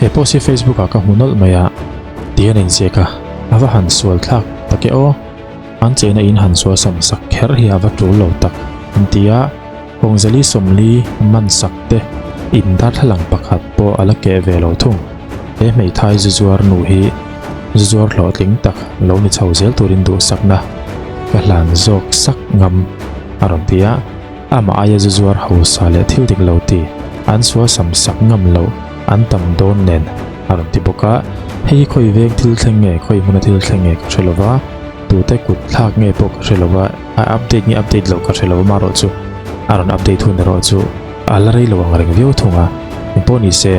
He post hi Facebook ah ka hmu nawlh mai a, ti a in ziak a, a va han sual thlak tak e aw. An chena in han sual sam sak kher hi a va tul lo tak an ti a, Kawngzali 40 man sak te in darthlalang pakhat pawh a la keh ve lo thung. He hmeithai zu zuar nu hi zu zuar hlawhtling tak lo ni chho zel turin duhsakna ka hlan zawk sak ngam a rawn ti a, amah aia zu zuar hausa leh thil dik lo ti an sual sam sak ngam loh an tam dawn nen a rawn ti bawk a, hei hi khawi veng thil thleng nge khawi hmuna thil thleng nge ka hre lo va, tute kut thlak nge pawh ka hre lo va, a update nge update loh ka hre lo amaherawh chu a rawn update hun erawh chu a la rei lo ang reng viau thung a, engpawh ni se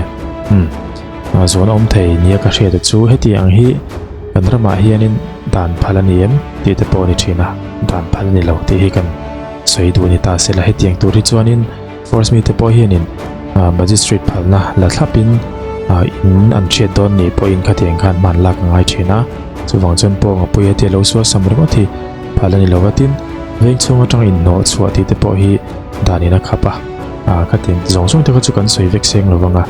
umm zawn a awm thei nia ka hriat chu heti ang hi kan ramah hianin dan phal a ni em tih te pawh a ni thin a, dan phal a ni lo tih hi kan sawi duh a ni ta sela hetiang tur hi chuanin force mite pawh hianin magistrate phalna la thlapin in an hriat dawn nih pawhin khatiang khan hman lak a ngai thin a, chuvang chuan pawng a pui hetia lo sual sam ringawt hi phal a ni lo va tin veng chhung atang inhnawh chhuah tih te pawh hi danin a khap a, khatiang zawng zawng te kha chu kan sawi vek seng lo vang a,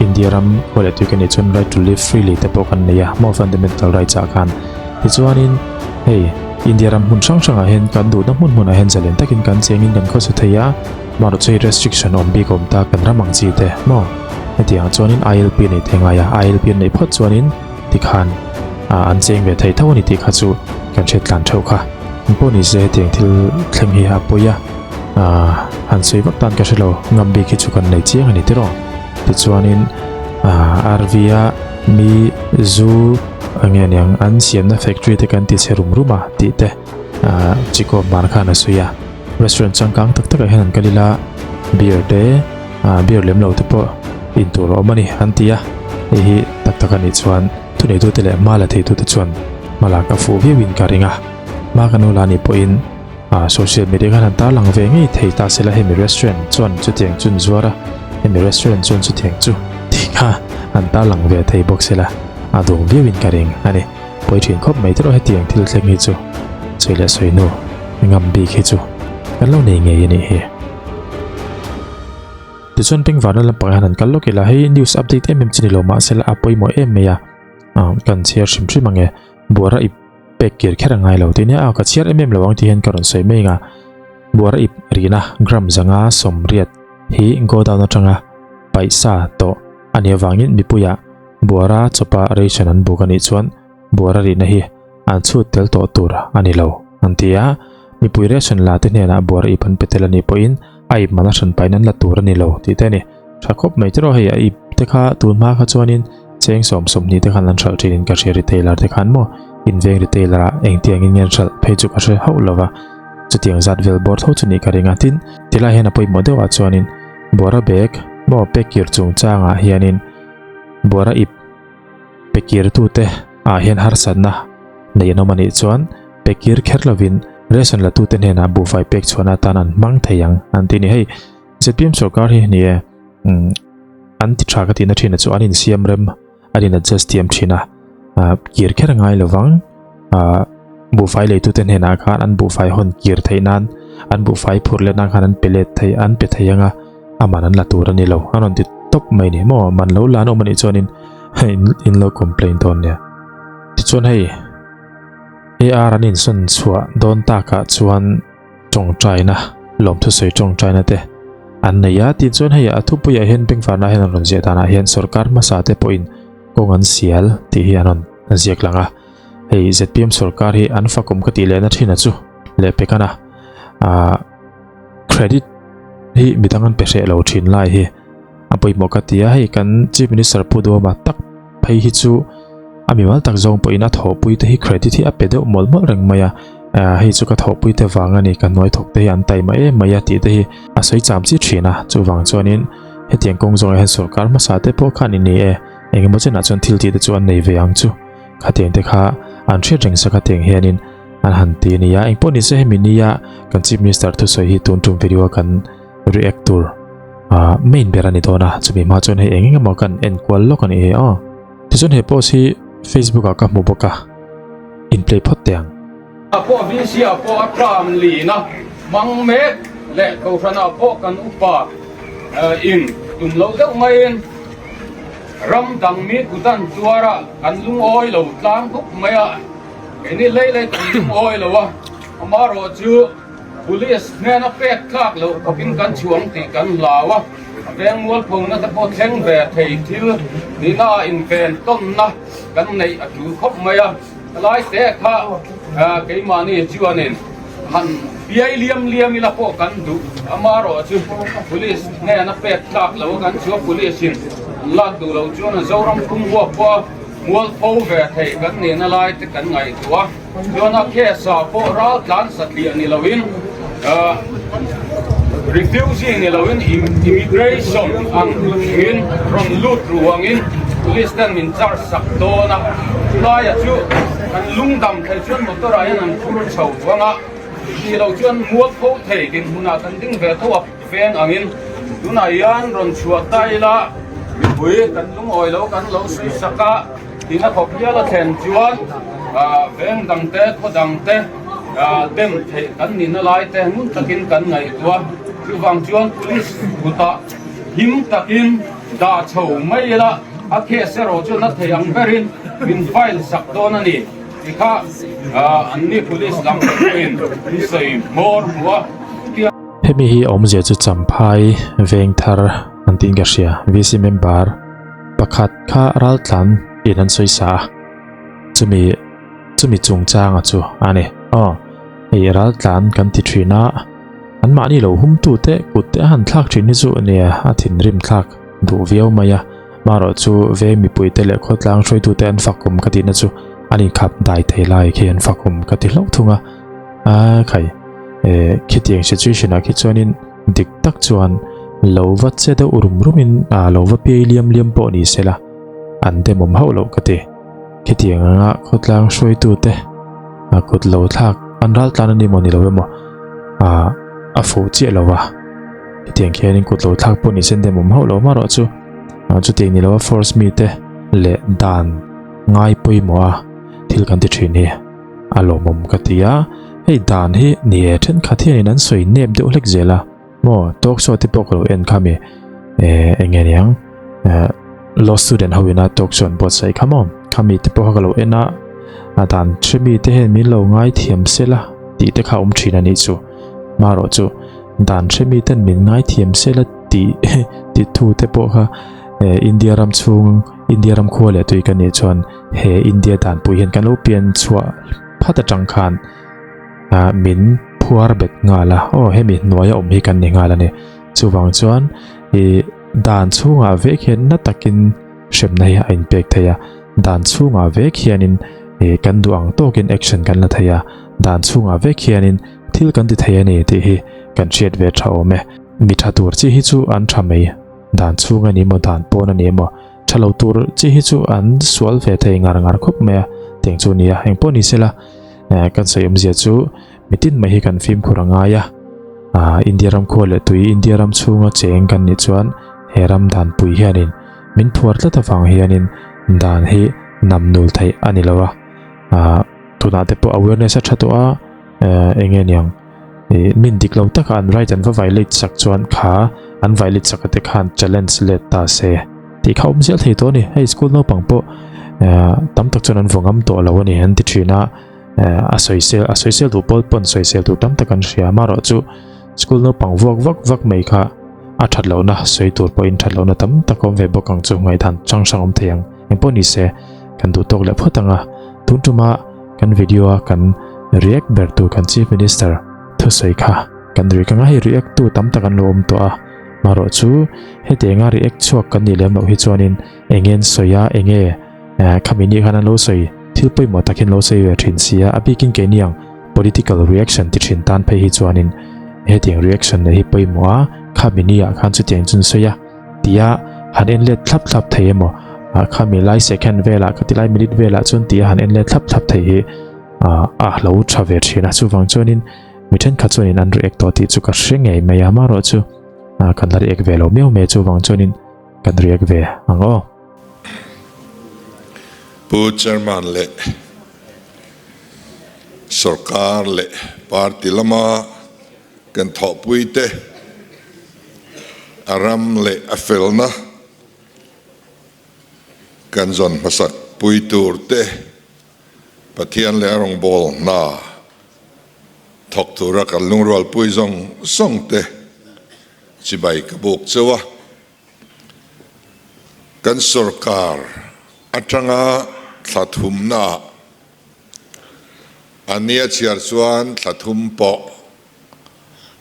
India ram khua leh tui ka nih chuan right to live freely te pawh kan nei a maw fundamental rights ah khan tichuanin hei India ram hmun hrang hrangah hian kan duhna hmun hmunah hian zalen takin kan chengin kan khawsa thei a, amaherawhchu chu hei restriction awm bik awm ta kan ram ang chi te maw hetiang chuanin ILP a nei thei ngai a, ILP an neih phawt chuanin tikhan an cheng ve thei tho a ni tih kha chu kan hriat tlan theuh kha. Engpawh ni se hetiang thil thleng hi a pawi a, han sawi vak tan ka hre lo, ngam bik hi chu kan nei chiang a ni tiraw. Tichuanin RV a mi zu eng nge niang an siamna factory te kan ti chhe rum rum a tih te Chiko Hmar khan a sawi a. Restaurant changkang tak takah hian an kal ila beer te beer lem lo te pawh in tur a awm a ni an ti a, hei hi tak tak a nih chuan thuneitute leh hma la theitute chuan hma lak a fuh viau in ka ring a, hma kan ula nih pawhin social media khan han tarlang ve ngei thei ta sela hemi restaurant chuan chutiang chu an zuar a, hemi restaurant chuan chutiang chu tih kha an tarlang ve thei bawk sela a duhawm viau in ka ring a ni. Pawi thin khawp mai tiraw hetiang thil thleng hi chu sawi leh sawi hnu ngam bik hi chu kan lo nei ngei a nih hi. Tichuan Pengvarna lampang hian han kal lawk ila hei news update em em chu ni lo mahse la a pawimawh em mai a kan chhiar hrim hrim ang e buara ip pek kir kher a ngai lo tih nia a ka chhiar em em lo ang tih hian ka rawn sawi mai ang a buara ip rihna gram zanga 80 hi godown atanga paih sa tawh a nih avangin mipuiah Buara chawpa ration an buk a nih chuan buara rihna hi an chhut tel tawh tur a ni lo, an ti a. Mipui ration la te hnenah buara ip an pe tel a nih pawhin a ip man a hran pahin an la tur a ni lo tih te a ni. Tha khawp mai tiraw hei a ip te kha tun hma kha chuanin cheng sawm 20 te khan an hralh thin in ka hria retailer te khan maw inveng retailer ah engtiangin nge an hralh phei chu ka hre hauh lo va chutiang zat vel bawr tho chu nih ka ring a tin tilai hian a pawimawh deuh ah chuanin buara bag maw pek kir chungchangah hianin Buara ip pe kirtute ah hian harsatna nei an awm a nih chuan pe kir kher lovin ration latute hnenah buhfai pek chhuahna atan an hmang thei ang an ti a ni. Hei zpm sorkar hi ni e an ti tha ka tihna thin a chu an insiam rem an in adjust thiam thin a kir kher a ngai lovang buhfai leitute hnenah khan an buhfai hawn kir theih nan an buhfai phurh let nan khan an pe let thei an pe thei ang a. A man an la tur a ni lo, a rawn ti tawp mai ni maw, man lo la an awm a nih chuanin hei in lo complain dawn nia. Tichuan hei AR an insawn chhuah dawn takah chuan tawngtaina, lawmthusawi tawngtaina te an nei a, tichuan hei a thupuiah hian Bengvarna hian an rawn ziah danah hian sorkar hmasa te pawhin kawng an sial tih hi an rawn ziak lang a, hei zpm sorkar hi an fakawm ka tih lehna thin a chu lehpek a na ah. Credit hi midang an pe hreh lo thin lai hi a pawimawh ka ti a, hei kan Chief Minister Pu Duhoma tak phei hi chu a mimal tak zawng pawhin a thawhpui te hi credit hi a pe deuh mawlh mawlh reng mai a, hei chu ka thawhpui te vang a ni, ka hnuai thawk te hi an taima em mai a tih te hi a sawi cham chi thin a, chuvang chuanin hetiang kawng zawngah hian sorkar hmasa te pawh khan i ni e, engemaw chenah chuan thil tih te chu an nei ve ang chu, khatiang te kha an hriat reng sa khatiang hianin. An han ti a nia, engpawh nise hemi nia kan Chief Minister thusawi hi tun tum video a kan react tur main ber a ni dawn a, chumi hma chuan hei eng eng emaw kan en kual lawk a nih hi aw. Tichuan he post hi Facebook ah ka hmu bawk a, in play phawt teh ang. Ah pawh VC ah pawh a tram lin a hmang mek leh Kohhran ah pawh kan upa in tum lo deuh maiin. Ram dang mi kutan tuar a kan lungawi lo tlang khawp mai a, keini lei lei kan lungawi lo a, amaherawh chu Police hnena pek tlak loh khawpin kan chhuang tih kan hlau a, a veng mualphona te pawh thleng ve thei thil nihna ah inven tawnna kan neih a tul khawp mai a, helai te kha keimahni chuanin han piai liam liam ila pawh kan duh, amaherawh chu Police hnena pek tlak loh a kan chhuah Police in an lak duh loh chuan Zoram pum huap pawh a mualpho ve thei kan nihna lai te kan ngaihtuah a. Chuan a case ah pawh ral tlan satliah ni loin refugee ni loin immigration ang in rawn lut ru angin police ten min charge sak dawn a, chulaiah chu kan lungdam thei chuan motor ah hian an phur chho vang a, tih loh chuan mualpho thei dinhmunah kan ding ve tho a veng angin tunah hian rawn chhuah ta ila mipui kan lungawi lo kan lo sawi sak a. Tina khawp hial a thlen chuan veng dang te, khaw dang te dem theih kan nihna lai te ngun takin kan ngaihtuah. Chuvang chuan police kutah him takin dah chho mai ila, a case erawh chuan a thei ang berin min file sak dawn a ni tih kha anni police lam te pawhin min sawi hmawr hmu a. Hemi hi awmzia chu Champhai Vengthar an tiin ka hria, VC member. Pakhat kha raltlan in an sawi sa a, chumi chumi chungchanga chu a ni. Aw, hei raltlan kan ti thin a, an mahni lo hum tu te kut te a han thlak thin hi chu nia a thinrim thlak duh viau mai a, marawh chu veng mipui te leh khawtlang hruaitu te an fakawm ka tihna chu an inkhap dai thei lai khi an fakawm ka ti hlauh thung a, a khai eh khitiang situation ah khi chuanin. Dik tak chuan lo va che deuh rum rumin a lo va piai liam liam pawh ni se la, an demawm hauh loh ka ti. Khitiang anga khawtlang hruaitute a kut lo thlak an ral tlan a ni maw ni lo emaw a a fuh chiah lo va. Khitiang khianin kut lo thlak pawh ni se an demawm hauh lo marawh chu chutiang ni lo a force mite leh dan ngai pawimawh a thil kan ti thin hi. A lawmawm ka ti a, hei dan hi ni e thenkhat hianin an sawi nep deuh hlek zel a, maw talk show te pawh ka lo en kha mi eh eng nge niang eh law student ho ina talk show an buatsaih kha maw khami te pawh kha ka lo en a, a dan hre mi te hian min lo ngaithiam sela tih te kha a awm thin a nih chu, marawh chu dan hre mi ten min ngaithiam sela tih tih thu te pawh kha eh India ram chhung India ram khua leh tui ka nih chuan he India danpui hian kan lo pian chhuah phat atang khan ah min phuar bet nghal a aw hemi hnuaia awm hi kan ni nghal a ni chuvang chuan ih dan chhungah vek hian na takin hremna hi a inpek thei a dan chhungah vek hianin ih kan duh ang tawkin action kan la thei a dan chhungah vek hianin thil kan ti thei a ni tih hi kan hriat ve tha awm e mi tha tur chi hi chu an tha mai dan chhung a ni emaw dan pawn a ni emaw. Tha lo tur chi hi chu an sual ve thei ngar ngar khawp mai a, tiang chu nia eng pawh ni sela eh kan sawi awmzia chu mitin mai hi kan fimkhur a ngai a, ah India ram khua leh tui India ram chhunga cheng kan nih chuan he ram danpui hianin min phuar tlat avang hianin dan hi nam nul theih a ni lo a, ah tunah te pawh awareness a tha tawh a eh eng nge niang. Ih min dik lo taka an right an va violate sak chuan kha an violate sak ate khan challenge let ta se tih kha awm zel thei tawh a ni. Hei school naupang pawh eh tam tak chuan an vaw ngam tawh lo a ni an ti thin a, eh a sawisel a sawisel duh pawl pawn sawisel tur tam tak an hria amaherawh chu school naupang vuak vak vak mai kha a that lohna sawi tur pawhin that lohna tam tak a awm ve bawk ang chu ngaihdan hrang hrang awm thei ang. Engpawh ni se kan duh tawk leh phawt ang a, tun tuma kan video a kan react ber tur kan Chief Minister thusawi kha kan react anga hei react tu tam tak an lo awm tawh a, marawh chu hetianga react chhuak kan nih lem loh hi chuanin enge an sawi a enge khami nih khan an lo sawi thil pawimawh tak hian lo sawi ve thin si a, a bikin keini ang political reaction ti thin tan phei hi chuanin hetiang reaction nei hi pawimawh a, khami ni ah khan chutiang chu an sawi a. Tia han en let thlap thlap thei emaw ah khami lai second velah ka ti lai minute velah chuan tia han en let thlap thlap thei hi ah a lo tha ve thin a chuvang chuanin mi thenkhat chuanin an react tawh tih chu ka hre ngei mai a amaherawh chu ah kan la react ve lo miau mai a chuvang chuanin kan react ve ang aw. Pu Chairman leh Sorkar leh Party lama Kan thawhpuite a ram leh a felna Kan zawn hmasak pui tur te Pathian leh a rawngbâwl hna thawk tura kan lungrualpui zawng zawng te chibai ka buk cheu a. Kan sorkar atanga thla thumnaah a nia chhiar chuan thla thum pawh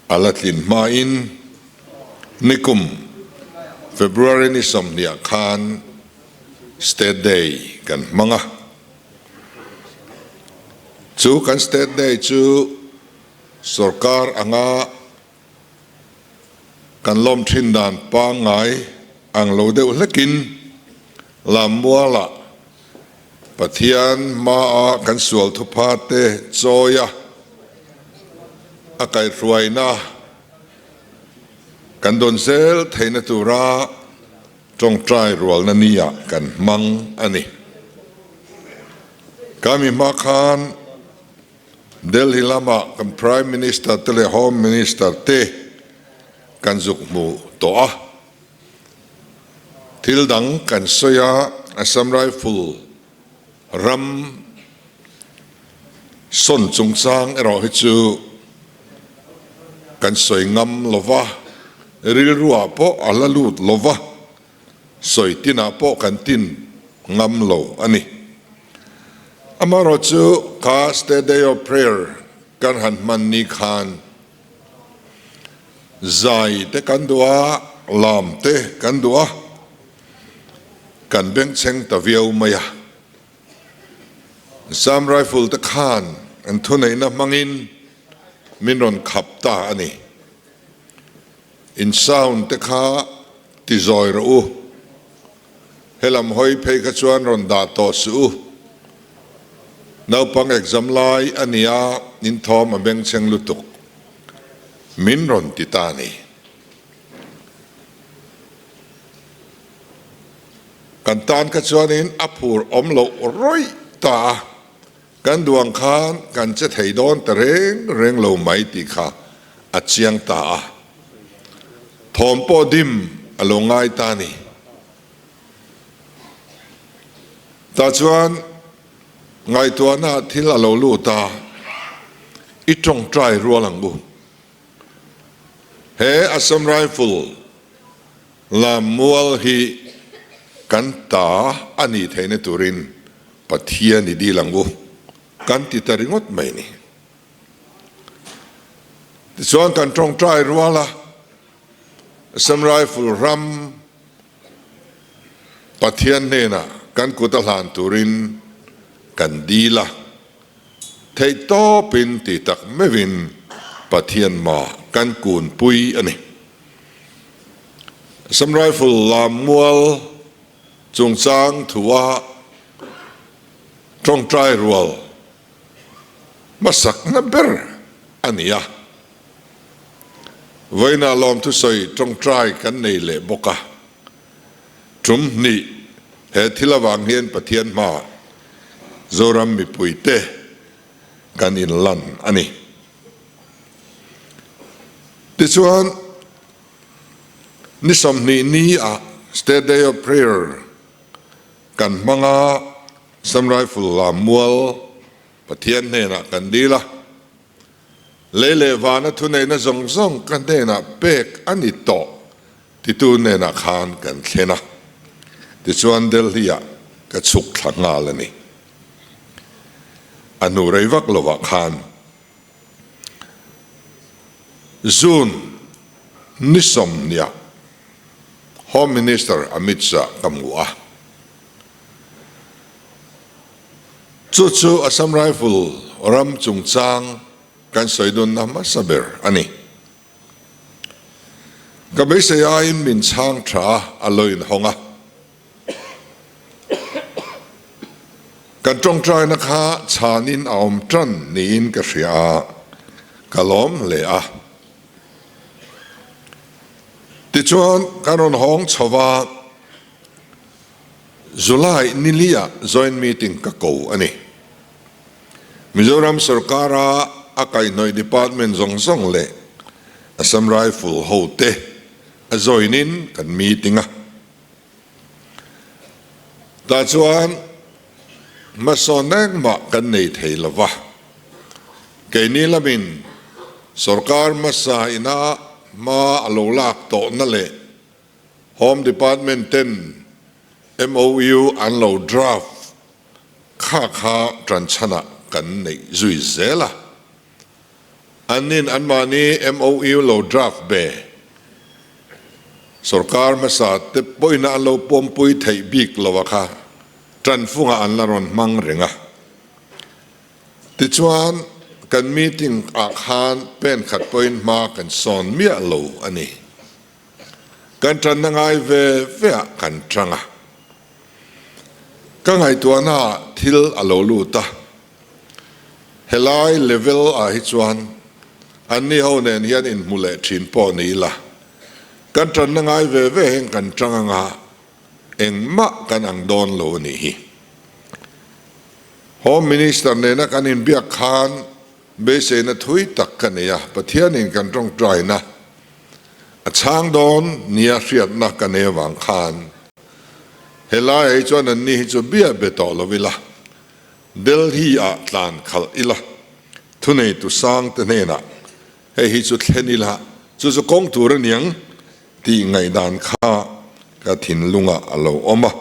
a la tlin hmain nikum February ni sawmhniah khan State Day kan hmang a. Chu kan State Day chu sorkar anga Kan lawm thin dan pangngai ang lo deuh hlekin Lammualah Pathian hmaa kan sual thupha te chawi a, a kaihhruaina kan dawn zel theihna tura tawngtai rualna niah kan hmang a ni. Kami hma khan Delhi lama kan Prime Minister te leh Home Minister te kan zuk hmu tawh a. Thil dang kan sawi a, Assam Rifle ram sawn chungchang erawh hi chu kan sawi ngam lo va, rilruah pawh a la lut lo va. Sawi tinah pawh kan tin ngam lo a ni. Amaherawh chu kha State Day of Prayer kan han hman ni khan zai te kan duh a, lam te kan duh a, kan bengchheng ta viau mai a. Assam Rifle te khan an thuneihna hmangin min rawn khap ta a ni. In sound te kha ti zawi rawh u. Helam hawi phei kha chuan rawn dah tawh suh u. Naupang exam lai a nia in thawm a bengchheng lutuk. Min rawn ti ta ni. Kan tan kha chuanin a phur awm loh rawih ta a. Kan duang khan kan che thei dawn ta reng reng lo mai tih kha a chiang ta a, thawm pawh dim a lo ngai ta a ni. Tah chuan ngaihtuahna ah thil a lo lut a, i tawngtai rual ang u. He Assam Rifle Lammual hi kan ta a nih theihna turin Pathian i dil ang u kan ti ta ringawt mai ni. Tichuan kan tawngtai rual a, Assam Rifle ram Pathian hnenah kan kut a hlan turin kan dil a, theihtawpin ti tak meuhin Pathian mah kan kunpui a ni. Assam Rifle Lammual chungchang thua tawngtai rual hmasakna ber a ni a. Vawiinah lawmthusawi tawngtai kan nei leh bawk a. Tum hnih he thil avang hian Pathian hmaah Zoram mipuite kan inlan a ni. Tichuan, ni 20 ni ah State Day of Prayer kan hmang a, Assam Rifle Lammual Pathian hnenah kan dil a, lei leh vana thuneihna zawng zawng ka hnenah pek a ni tawh titu hnenah khan kan thlen a, tichuan Delhi ah ka chhuk thla nghal a ni. A hnu rei vak lovah khan June ni sawmhniah Home Minister Amit Shah ka hmu a. Chu chu Assam Rifle ram chungchang kan sawi dunna hmasa ber a ni. Ka beisei aiin min chhang tha a lo inhawng a. Kan tawngtaina kha chhanin a awm tan niin ka hria a, ka lawm hle a. Tichuan, kan rawn hawng chho va, July niliah joint meeting ka ko a ni. Mizoram sorkara a kaihhnawih department zawng zawng leh Assam Rifle hote a join-in kan meeting a. Tah chuan hmasawn engmah kan nei thei lo va, keini lamin sorkar hmasa ina hma a lo lak tawhna leh Home Department ten MOU an lo draft kha kha tanchhanah kan neih zui zel a. Annin anmahni MOU lo draft ve sorkar hmasa te pawhina an lo pawmpui theih bik lo a kha tanfungah an la rawn hmang reng a. Tichuan kan meeting ah khan pen khat pawhin hma kan sawn miah lo a ni. Kan tanna ngai ve ve ah kan tang a. Ka ngaihtuahna ah thil a lo lut a. Helai level ah hi chuan anni ho nen hian inhmu leh thin pawh ni ila, kan tanna ngai ve ve heng kan tang anga engmah kan ang dawn lo a nih hi. Home Minister nena kan inbiak khan beiseina thui tak ka nei a, Pathianin kan tawngtaina a chhang dawn nia hriatna ka nei avang khan helaiah hi chuan anni hi chu bia be tawh lo ila, Delhi ah tlan khalh ila, thuneitu sang te hnenah hei hi chu thlen ila, chu chu kawng tur a niang tih ngaihdan kha ka thinlungah a lo awm a.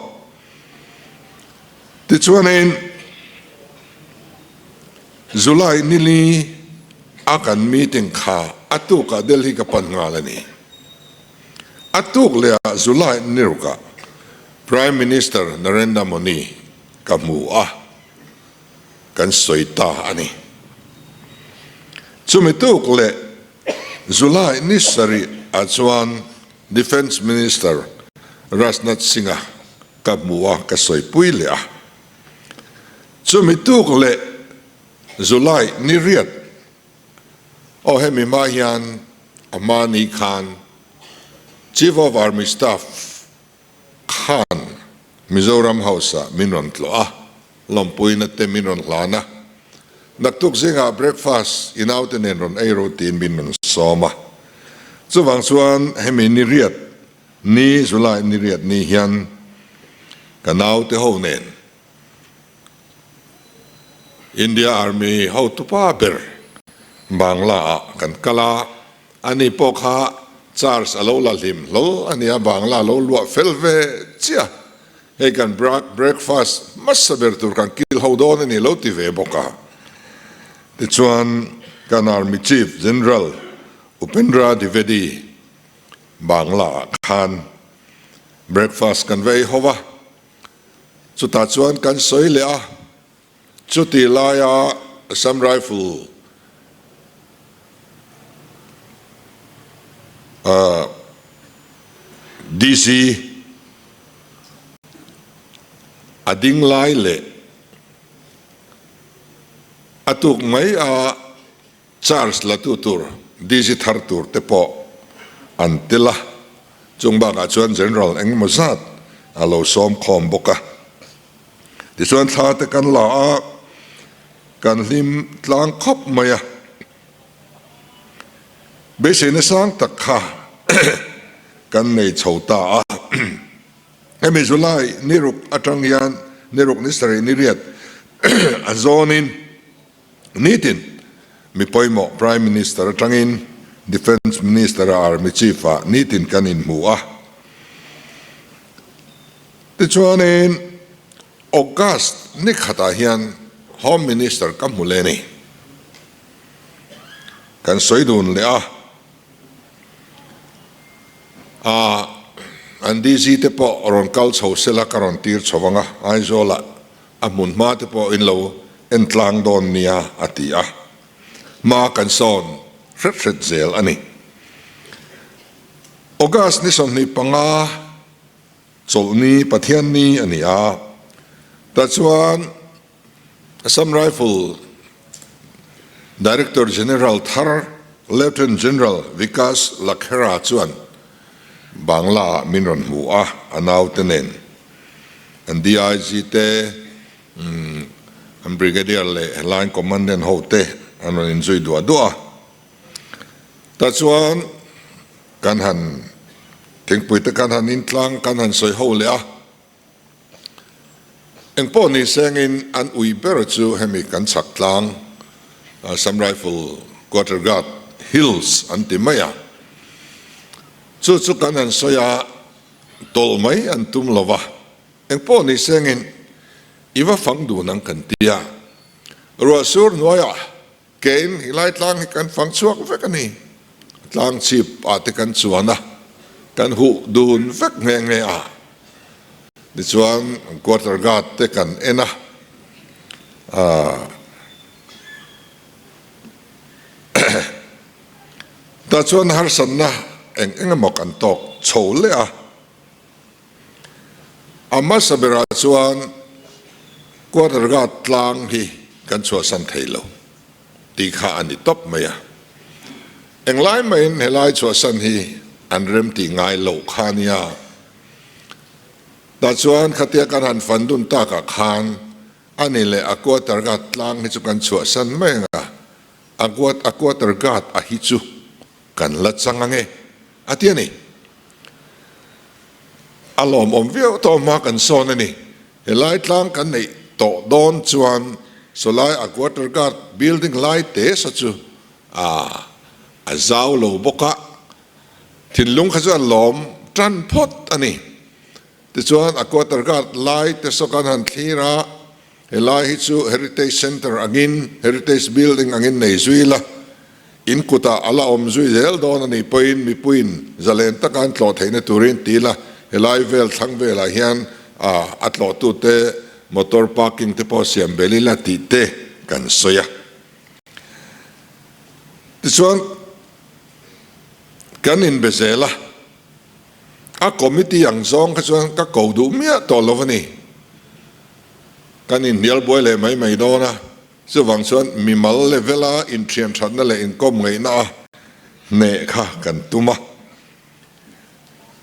Tichuanin July nili a kan meeting kha a tukah Delhi ka pan nghal a ni. A tuk leh ah July nirukah Prime Minister Narendra Modi Ka hmu a, kan sawi ta a ni. Chumi tuk leh July ni sarih ah chuan Defence Minister Rajnath Singh-a ka hmu a, ka sawipui leh a. Chumi tuk leh July ni riat aw hemi hma hian a hma ni khan Chief of Army Staff Khan Mizoram House-ah min rawn tlawh a, lawmpuina te min rawn hlan a, naktuk zingah breakfast i naute nen rawn ei rawh tiin min rawn sawm a. Chuvang chuan hemi ni riat ni, July ni riat ni hian ka naute ho nen India Army hotupa ber Bangla-ah kan kal a, ani pawh kha charge a lo la hlim hlawl a nia, Bangla a lo luah fel ve chiah, hei kan breakfast hmasa ber tur kan kil ho dawn a ni lo ti ve bawk a. Tichuan kan Army Chief General Upendra Dwivedi Bangla-ah khan breakfast kan va ei ho va, Chutah chuan kan sawi leh a, chutih laia Assam Rifle DC a ding lai leh a tuk mai a Charge la tu tur DC thar tur te pawh an tel a, chung bakah chuan General engemaw zat a lo sawm khawm bawk a. Tichuan thla te kan la a, kan hlim tlang khawp mai a. Beiseina sang tak kha kan nei chho ta a. Hemi July ni ruk atang hian ni ruk ni sarih ni riat a zawnin, Nitin mi pawimawh Prime Minister atangin Defence Minister a Army Chief ah nitin kan inhmu a. Tichuanin August ni khatah hian Home Minister ka hmu leh a ni. Kan sawi dun leh a. A an DG te pawh rawn kal chho sela ka rawn tir chho ang a, Aizawl ah A hmun hma te pawh in lo en tlang dawn nia a ti a, hma kan sawn hret hret zel a ni. August ni 25 chawlhni Pathianni a ni a, tah chuan Assam Rifle Director General thar Lieutenant General Vikas Lakhera chuan Bangla ah min rawn hmu a, a naute nen. An DIG te, an Brigadier leh Line Commandant ho te an rawn inzui duah duah a. Tah chuan kan han thingpui te kan han intlang, kan han sawi ho leh a. Engpawh ni sengin an ui ber chu hemi kan chhak tlang Assam Rifle Quarter Guard Hills an ti mai a, chu chu kan han sawi a, tawlh mai an tum lo va, engpawh ni sengin i va fang dun ang kan ti a, ruah sur hnuaiah Kein hi lai tlang hi kan fang chhuak vek a ni. Tlang chhip ah te kan chuan a, kan huh dun vek nghe nghe a. Tichuan quarter guard te kan en a, aah tah chuan harsatna eng eng emaw kan tawk chho leh a. A hmasa berah chuan quarter guard tlang hi kan chhuahsan thei lo tih kha a ni tawp mai a. Englai maiin helai chhuahsan hi an rem tih ngai loh kha a nia. Tah chuan khatia kan han fan dun takah khan a ni leh a quarter guard tlang hi chu kan chhuahsan mai ang a, a quarter guard a hi chu kan la chang ang e a ti a ni. A lawmawm viau tawh hma kan sawn a ni. Helai tlang kan neih tawh dawn chuan sawlai a quarter guard building lai te sa chu a a zau lo bawk a, thinlung kha chu a lawm tan phawt a ni. Tichuan a quarter guard lai te saw kan han thlir a, Helai hi chu Heritage Centre angin, Heritage Building angin nei zui la, in kutah a la awm zui zel dawn a nih pawhin mipuiin zalen taka an tlawh theihna turin ti ila, helai vel thlang velah hian a tlawhtute motor parking te pawh siam bel ila tih te kan sawi a. Tichuan, kan inbe zel a, a committee ang zawng kha chuan ka ko duh miah tawh lo a ni. Kan inhnial buai leh mai mai dawn a, chuvang chuan mimal level-a inthian thatna leh inkawm ngaihna a hneh kha kan tum a.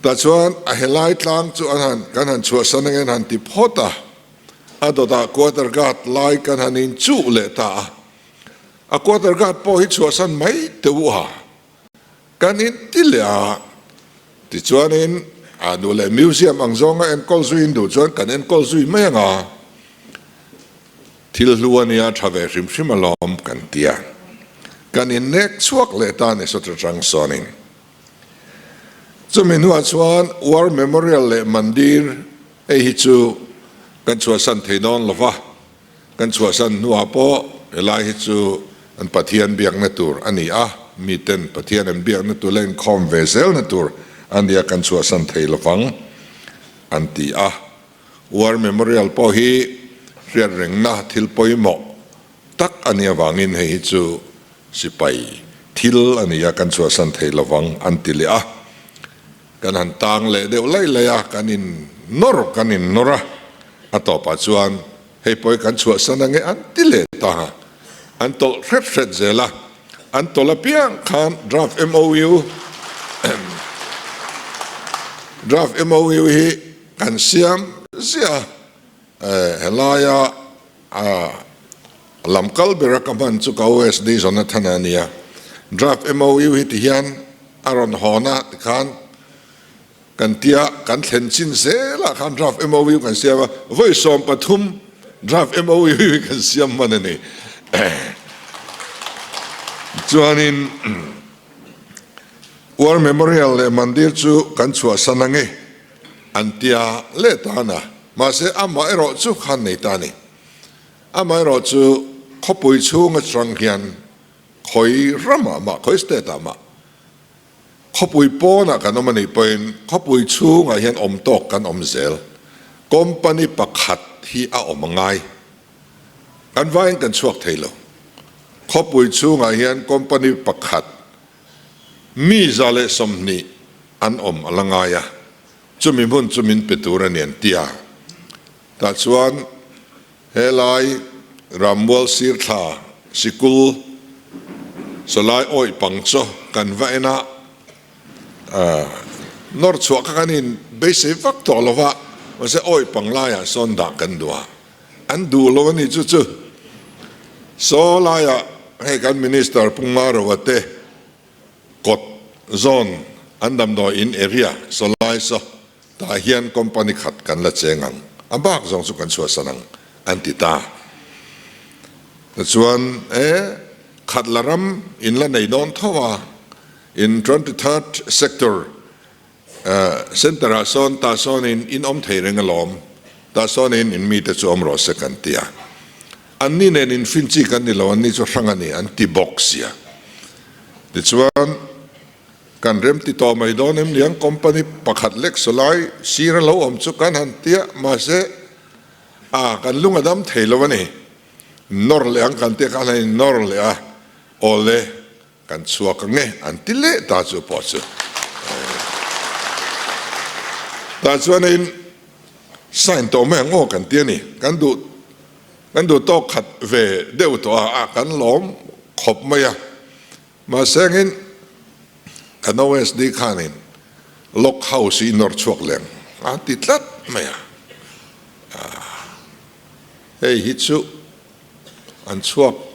Tah chuan a helai tlang chu an han kan han chhuahsan angin han ti phawt a, a dawtah quarter guard lai kan han inchuh leh ta a. A quarter guard pawh hi chhuahsan mai teh u a. Kan inti leh a, tichuanin a nu leh museum ang zawnga enkawl zuiin duh chuan kan enkawl zui mai ang a, thil hlu a nia tha ve hrim hrim alawm kan ti a, kan innek chhuak leh ta a ni sawt atang sawnin. Chumi hnuah chuan War Memorial leh Mandir hei hi chu kan chhuahsan thei dawn lo va, Kan chhuahsan hnuah pawh helai hi chu an Pathian biakna tur a ni a, miten Pathian an biakna tur leh inkhawm ve zelna tur a nia kan chhuahsan thei lovang an ti a. War Memorial pawh hi hriatrengna thil pawimawh tak a nih avangin hei hi chu sipai thil a ni a, kan chhuahsan thei lovang an ti leh a. Kan han tang leh deuh laih laih a, kan in nawr kan in nawr a, a tawpah chuan hei pawh hi kan chhuahsan ange an ti leh ta a, an tawlh hret hret zel a, an tawlh apiang khan draft MOU draft MOU hi kan siam ziah a, helaia a lam kal bera ka hman chu ka OSD Jonathan-a a nia. Draft MOU hi ti hian a rawn hawn a tikhan kan tia kan thlen chin zelah khan draft MOU kan siam a, vawi 13 draft MOU hi kan siam hman a ni. Chuanin War Memorial leh Mandir chu kan chhuahsan ange an tia leh tan a. Mahse, amah erawh chu khan nei ta a ni. Amah erawh chu khawpui chhung atang hian khawi ramah mah, khawi state ah mah, khawpui pawnah kan awm a nih pawhin khawpui chhungah hian awm tawk kan awm zel. Company pakhat hi a awm a ngai. Kan vaiin kan chhuak thei lo. Khawpui chhungah hian company pakhat mi 120 an awm a la ngai a. Chumi hmun chu min pe tur a ni an ti a. Tah chuan helai Rammual sir thla sikul sawlai awih pang chu kan va en a, nawr chhuah kha kan in beisei vak tawh lo va, mahse awih pang laiah sawn dah kan duh a, an duh lo a ni chu chu. Saw laiah hei kan Minister Pu Marova te Kawt zawn an damdawi in area sawlai saw tah hian company khat kan la cheng ang. A bak zawng chu kan chhuahsan ang an ti ta. Tichuan e khat la ram in la nei dawn tho a, in 23rd sector Center ah sawn tah sawnin in awm thei reng alawm, tah sawnin in mite chu awm rawh se kan ti a. Anni nen in fin chi kan ni lo, anni chu hrang a ni an ti bawk sia. Tichuan kan rem ti tawh mai dawn em niang company pakhat lek sawlai sir a lo awm chu kan han ti a, mahse a kan lung a dam thei lo a ni. Nawr leh ang kan ti a, kan han in nawr leh a, awle. Kan chhuak ang e an ti leh ta chu pawh chu tah chuanin sign tawh mai ang aw kan ti a ni. Kan duh kan duh tawk khat ve deuh tawh a, a kan lawm khawp mai a. Mahse angin kan OSD khanin lock house hi nawr chhuak leng a ti tlat mai a. Hei hi chu an chhuak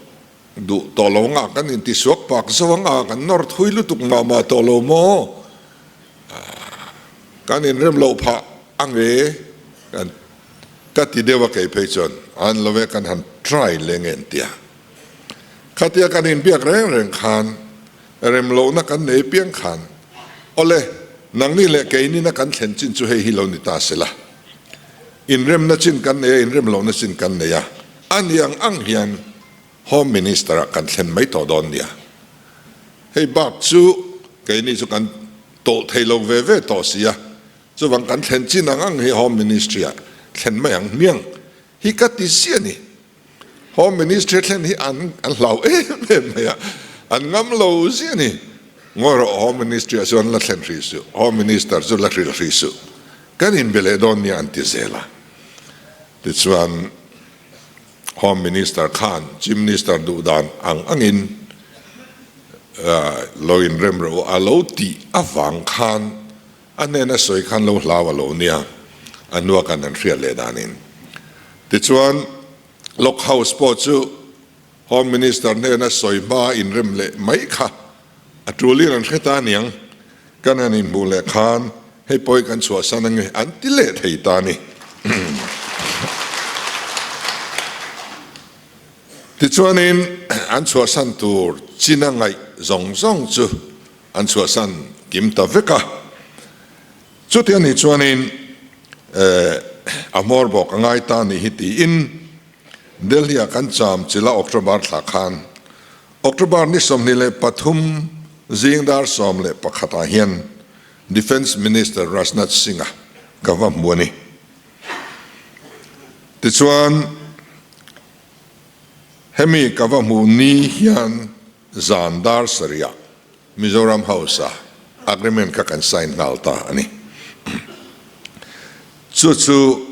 Duh tawh lo anga kan intisuak pak zo anga kan nawr thui lutuk mah mah tawh lo maw? Kan inrem loh phah ange kan ka ti deuh a kei phei chuan an lo e kan han try leng en tia. Khatia kan inbiak reng reng khan rem lohna kan nei piang khan awle nangni leh keinina kan thlen chin chu hei hi lo ni ta sela. Inremna chin kan nei a inrem lohna chin kan nei a a ni ang ang hian Home Minister ah kan thlen mai tawh dawn nia. Hei bak chu keini chu kan tawlh thei lo ve ve tawh si a, chuvang kan thlen chin ang ang hi Home Ministry ah thlen mai ang hmiang hi ka ti ziah a ni. Home Ministry a thlen hi an an hlau em em mai a, an ngam lo ziah a ni. Ngawi rawh Home Ministry ah chuan la thlen hrih suh, Home Minister chu la hrilh hrih suh, kan inbe leh dawn nia an ti zel a. Tichuan. Home Minister khan Chief Minister duh dan ang angin lo inrem rawh u a lo tih avang khan a hnena sawi khan lo hlau a lo nia, a hnua kan han hriat leh danin. Tichuan Lock House pawh chu Home Minister hnena sawi hma inrem leh mai kha A tulin an hre ta aniang, kan han inhmuh leh khan hei pawi kan chhuahsan ange an ti leh thei ta a ni. Tichuanin an chhuahsan tur china ngaih zawng zawng chu an chhuahsan kim ta vek a. Chuti anih chuanin a hmawr bawk a ngai ta anih hi tiin Delhi-ah kan cham chila October thla khan October ni 23 zing dar 11 ah hian Defence Minister Rajnath Singh-a ka va hmu a ni. Tichuan, hemi ka va hmuh ni hian zan dar sarih ah Mizoram House-a agreement kha kan sign nghal ta a ni. Chu chu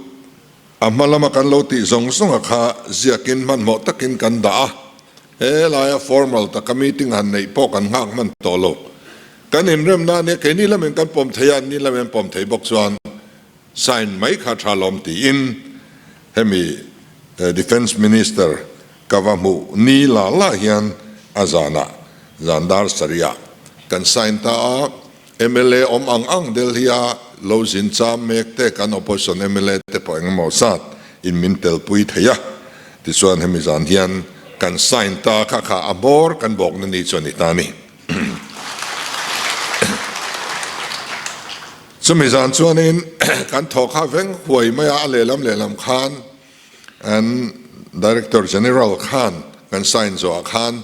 A hma lama kan lo tih zawng zawnga kha ziakin hmanhmawh takin kan dah a, he laia formal taka meeting han neih pawh kan nghak hman tawh lo. Kan inremna ania keini lamin kan pawm thei a, anni lamin an pawm thei bawk chuan sign mai kha tha lawm tiin hemi Defence Minister ka va hmuh ni la la hian a zanah zan dar sarihah kan sign ta a. Mla awm ang ang Delhi a lo zin cham mek te kan opposition mla te pawh engemaw zat in min telpui thei a, tichuan hemi zan hian kan sign ta kha kha a hmawr kan bawkna ni chu a ni ta a ni. Chumi zan chuanin kan thawk kha veng huai mai a, a lehlam lehlam khan an Director General khan kan sign zawhah khan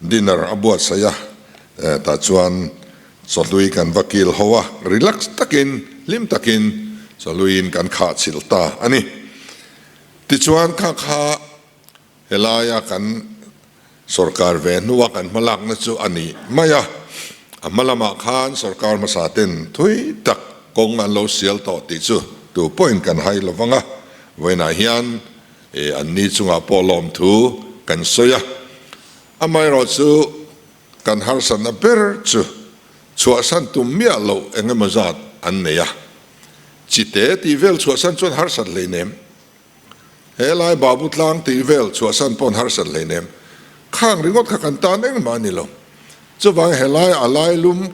Dinner a buatsaih a, tah chuan chawhlui kan va kil ho a, relax takin, hlim takin chawhluiin kan khah chhilh ta a ni. Tichuan kha kha helaia kan sorkar ve hnua kan hmalakna chu a ni mai a, a hma lamah khan sorkar hmasa ten thui tak kawng an lo sial tawh tih chu tu pawhin kan hai lo vang a, vawiinah hian Anni chungah pawh lawmthu kan sawi a, amaherawh chu kan harsatna ber chu chhuahsan tum miah loh eng emaw zat an nei a. Chite tih vel chhuahsan chuan harsat hleinem. He lai Babu tlang tih vel chhuahsan paw'n harsat hleinem. Khang ringawt kha kan tan engmah a ni lo. Chuvang helai a lailum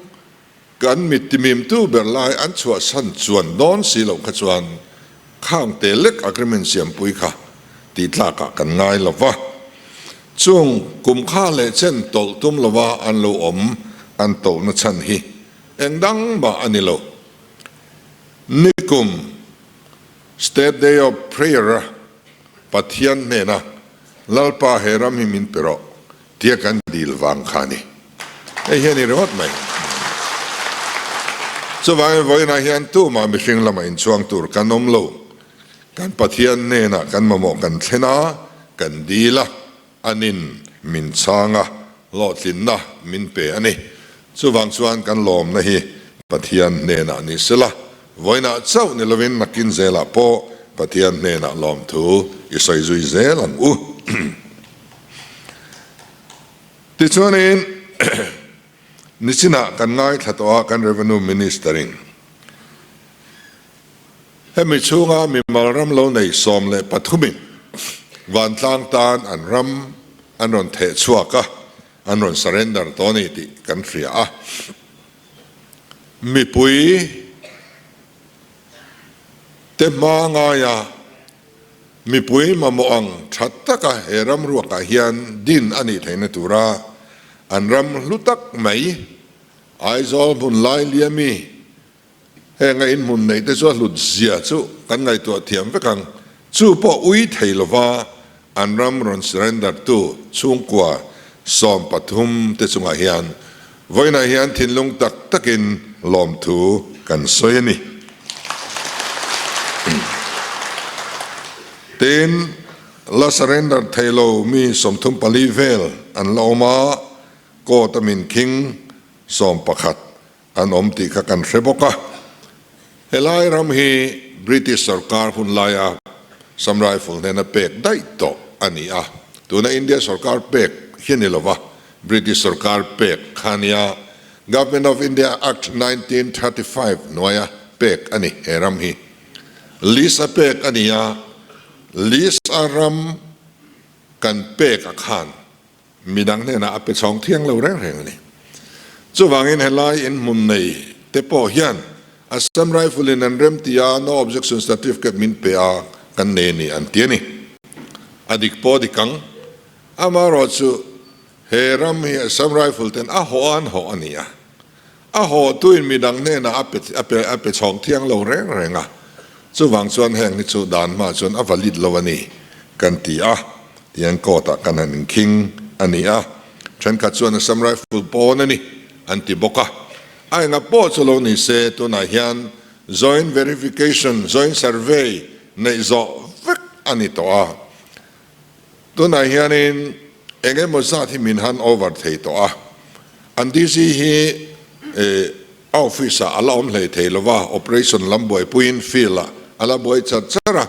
Kan mit timimtu ber lai an chhuahsan chuan dawn si loh kha chuan kha. Khang te lek agreement siampui kha tih tlakah kan ngai lo va. Chung kum kha leh chen tawlh tum lova an lo awm an tohna chhan hi eng dang mah a ni lo. Nikum State Day of Prayer-a Pathian hnena Lalpa he ram hi min pe rawh tia kan dil vang kha a ni. Hei hi a ni ringawt mai. Chuvangin vawiinah hian tumah mihring lamah inchhuang tur kan awm lo. Kan Pathian hnenah kan mamawh kan thlen a, kan dil a, anin min chhang a, hlawhtlinna min pe a ni. Chuvang chuan kan lawmna hi Pathian hnenah ni sela, vawiinah chauh ni lovin nakin zelah pawh Pathian hnenah lawmthu i sawi zui zel ang u. Tichuanin nichinah kan ngaithla tawh a kan Revenue Minister-in hemi chhunga mimal ram lo nei 13 in vantlang tan an ram an rawn theh chhuak a, an rawn surrender tawh a ni tih kan hria a. Mipui te hma ngaia Mipui mamawh ang tha taka he ram ruakah hian din a nih theihna tura an ram hlu tak mai Aizawl hmun lai liami henga in hmun neih te chu a hlut zia chu kan ngaihtuah thiam vek ang. Chu pawh ui thei lova an ram rawn surrender tu chhungkua 13 te chungah hian vawiinah hian thinlung tak takin lawmthu kan sawi a ni. Tin, la surrender thei lo mi 34 vel an la awm a, court a min khing 11 an awm tih kha kan hre bawk a. Helai ram hi British sorkar hun laia Assam Rifle hnena pek daih tawh a ni a, tuna India sorkar pek hi a ni lova, British sorkar pek kha a nia. Government of India Act 1935 hnuaia pek a ni he ram hi. Lease a pek a ni a, lease a ram kan pek a khan midang hnenah a pe chhawng thiang lo reng reng a ni. Chuvangin helai inhmun nei te pawh hian Assam Rifle in an rem ti a, no objection certificate min pe a kan nei a ni an ti a ni. A dik pawh a dik ang. Amaherawhchu he ram hi Assam Rifle ten a hawh a an hawh a ni a. A hawhtuin midang hnenah a pe a pe a pe chhawng thiang lo reng reng a, chuvang chuan heng hi chu dan hma chuan a valid lo a ni kan ti a, tihian court ah kan han inkhing a ni a, thenkhat chuan Assam Rifle pawn a ni an ti bawk a, a enga pawh chu lo ni se tunah hian joint verification, joint survey neih zawh vek a ni tawh a. Tunah hianin eng emaw zat hi min han over thei tawh a, an DC hi a office ah a la awm hlei thei lo va, operation lam buaipuiin field ah a la buai char char a,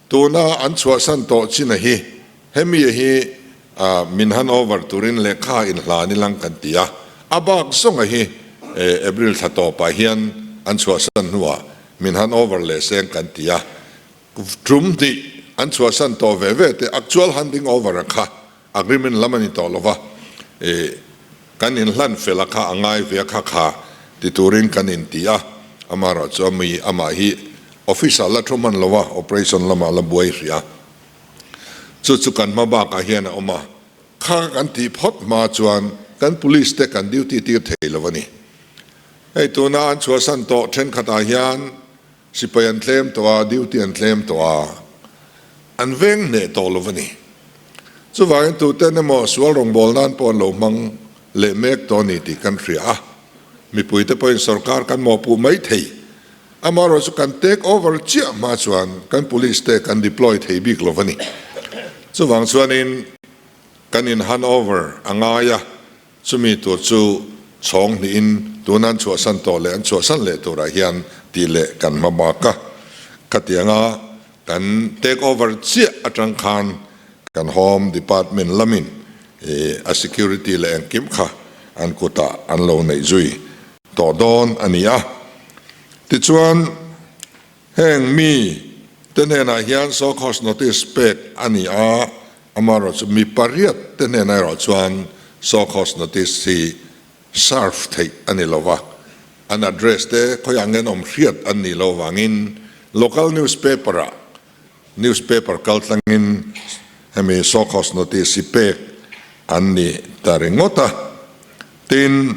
tuna an chhuahsan tawh china hi hemi hi min han over turin lehkha inhlan ilang kan ti a, a bak zawnga hi April thla tawpah hian an chhuahsan hnuah min han over leh seng kan ti a. Tum hnih an chhuahsan tawh ve ve te actual handing over a kha agreement lam a ni tawh lova, ih kan inhlan fel a kha a ngai ve a kha kha ti turin kan inti a, amaherawh chu ami amah hi office ah la thu hman lova operation lamah la buai hrih a, chu chu kan hma bakah hian a awm a, kha kan tih phawt hma chuan kan police te kan duty tir thei lo a ni. Hei tuna an chhuahsan tawh thenkhatah hian Sipai an tlem tawh a, duty an tlem tawh a, an veng hneh tawh lo a ni. Chuvangin tuten emaw sual rawngbâwl nan pawh an lo hmang leh mek tawh a ni tih kan hria a, mipuite pawhin sorkar kan mawhpuh mai thei. Amaherawhchu chu kan take over chiah hma chuan kan police te kan deploy thei bik lo a ni. Chuvang chuanin kan in hand over a ngai a, Chumi tur chu chhawng hnihin tuna an chhuahsan tawh leh an chhuahsan leh turah hian tih leh kan hma bak a. Khatianga kan take over chiah atang khan kan Home Department lamin a security leh engkim kha an kutah an lo neih zui tawh dawn a ni a. Tichuan heng mi te hnenah hian show cause notice pek a ni a, Amaherawh chu mi pariat te hnenah erawh chuan show cause notice hi serve theih a ni lo va, an address te khawiah nge an awm hriat an nih loh avangin. Local newspaper-ah newspaper kaltlangin hemi show cause notice hi pek an ni ta ringawt a. Tin,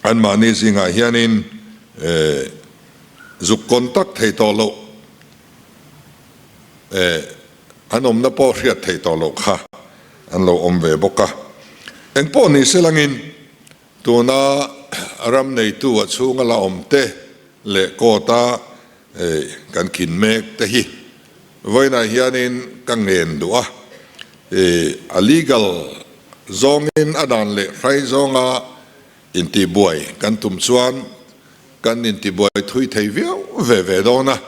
anmahni zingah hianin zuk contact thei tawh loh an awmna pawh hriat thei tawh loh kha an lo awm ve bawk a. Engpawh ni selangin tuna ram neitu a chhunga la awm te leh court-a kan khin mek te hi vawiinah hianin ka ngen duh a, a legal zawngin a dan leh hrai zawnga intihbuai kan tum chuan kan intihbuai thui thei viau ve ve dawn a,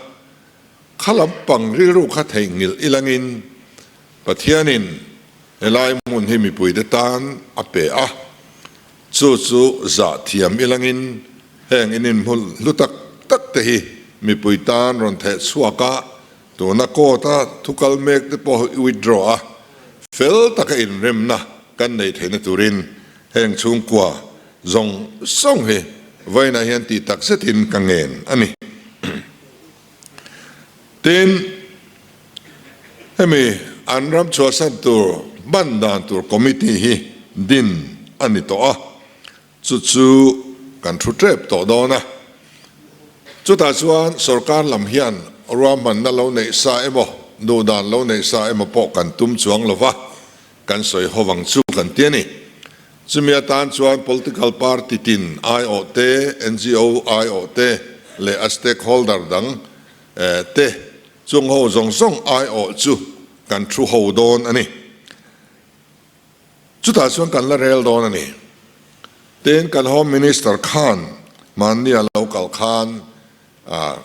kha lampang rilru kha theihnghilh ilangin Pathianin helai hmun hi mipuite tan a pe a, Chu chu zah thiam ilangin heng in inhmul hlu tak tak te hi mipui tan rawn theh chhuak a, tuna court a thu kal mek te pawh hi withdraw a, fel taka inremna kan nei theihna turin heng chhungkua zawng zawng hi vawiinah hian tih tak zetin ka ngen a ni. Tin, hemi an ram chhuahsan tur hman dan tur committee hi din a ni tawh a, chu chu kan thu tep tawh dawn a. Chutah chuan sorkar lam hian ruahmanna lo neih sa emaw, duhdan lo neih sa emaw pawh kan tum chuang lo va, kan sawi ho vang chu kan ti a ni. Chumi atan chuan political party tin aiawh te, ngo aiawh te leh a stakeholder dang te chung ho zawng zawng aiawh chu kan thu ho dawn a ni. Chutah chuan kan la rel dawn a ni. Tin, kan Home Minister khan mahni a lo kal khan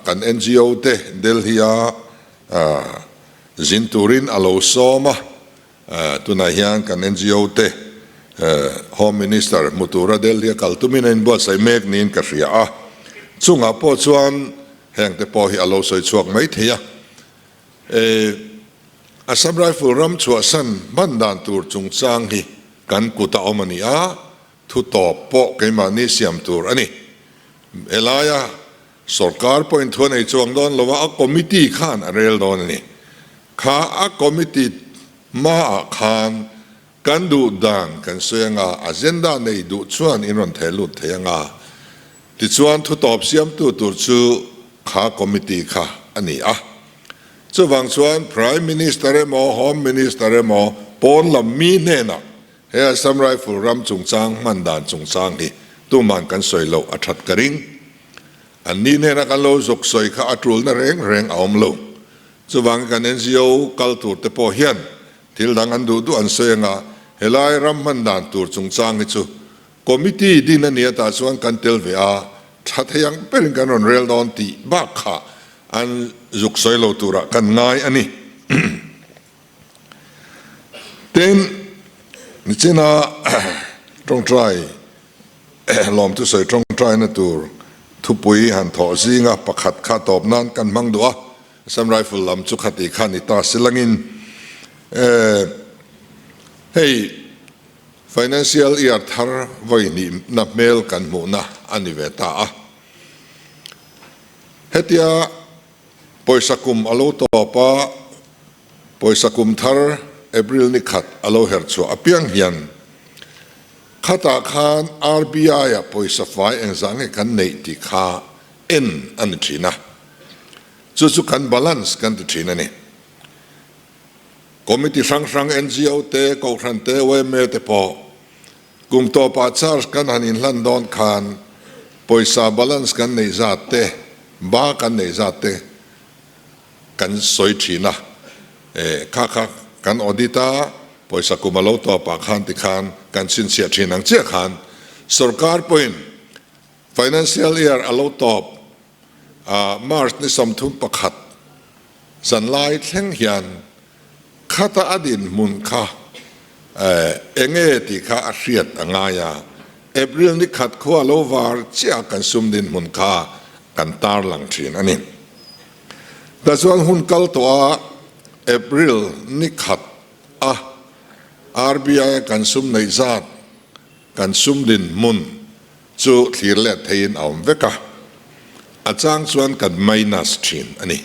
kan ngo te Delhi-a zin turin a lo sawm a. Tunah hian kan ngo te Home Minister hmu tura Delhi a kal tumin a inbuatsaih mek niin ka hria a, chungah pawh chuan heng te pawh hi a lo sawi chhuak mai thei a. Assam Rifle ram chhuahsan hman dan tur chungchang hi kan kut a awm a ni a, thu tawp pawh keimahni siam tur a ni. Helaia Sorkar pawhin thu a nei chuang dawn lo a, a committee khan a rel dawn a ni. Kha a committee hmaah khan kan duh dan kan sawi anga, agenda nei duh chuan in rawn theh lut thei anga, tichuan thu tawp siamtu tur chu kha committee kha a ni a. Chuvang chuan Prime Minister emaw Home Minister emaw pawn lam mi hnenah He Assam Rifle ram chungchang hman dan chungchang hi tuman kan sawi loh a that ka ring. An ni hnena kan lo zuk sawi kha a tulna reng reng a awm lo. Chuvangin kan ngo kal tur te pawh hian thil dang an duh duh an sawi anga helai ram hman dan tur chungchang hi chu committee din a nia tah chuan kan tel ve a, tha thei ang berin kan rawn rel dawn tih bak kha an zuk sawi lo turah kan ngai a ni. Tin, nichina tawngtai lawmthu sawi tawngtaina tur thupui han thawh zinga pakhat kha tawp nan kan hmang duh a, Assam Rifle lam chu khati kha ni ta silangin hei financial year thar vawi hnihna hmel kan hmuhna a ni ve ta a. Hetia Pawisa kum a lo tawp a, pawisa kum thar April ni khat a lo her chhuah apiang hian khatah khan RBI-ah pawisa fai engzah nge kan neih tih kha en a ni thin a, chu chu kan balance kan ti thin a ni. Committee hrang hrang ngo te, Kohhran te, yma te pawh kum tawpah charge kan han inhlan dawn khan pawisa balance kan neih zat te, ba kan neih zat te kan sawi thin a, kha kha kan audit a, pawisa kum a lo tawpah khan tikhan kan chhinchhiah thin ang chiah khan sorkar pawhin financial year a lo tawp a, March ni 31 zanlai thleng hian Khata a dinhmun kha enge tih kha a hriat a ngai a, April ni khat khua lo var chiah kan sum dinhmun kha kan tarlang thin a ni. Tichuan hun kal tawh a April ni khat a RBI a kan sum neih zat kan sum dinhmun chu thlir let theiin a awm vek a, a chang chuan kan minus thin a ni.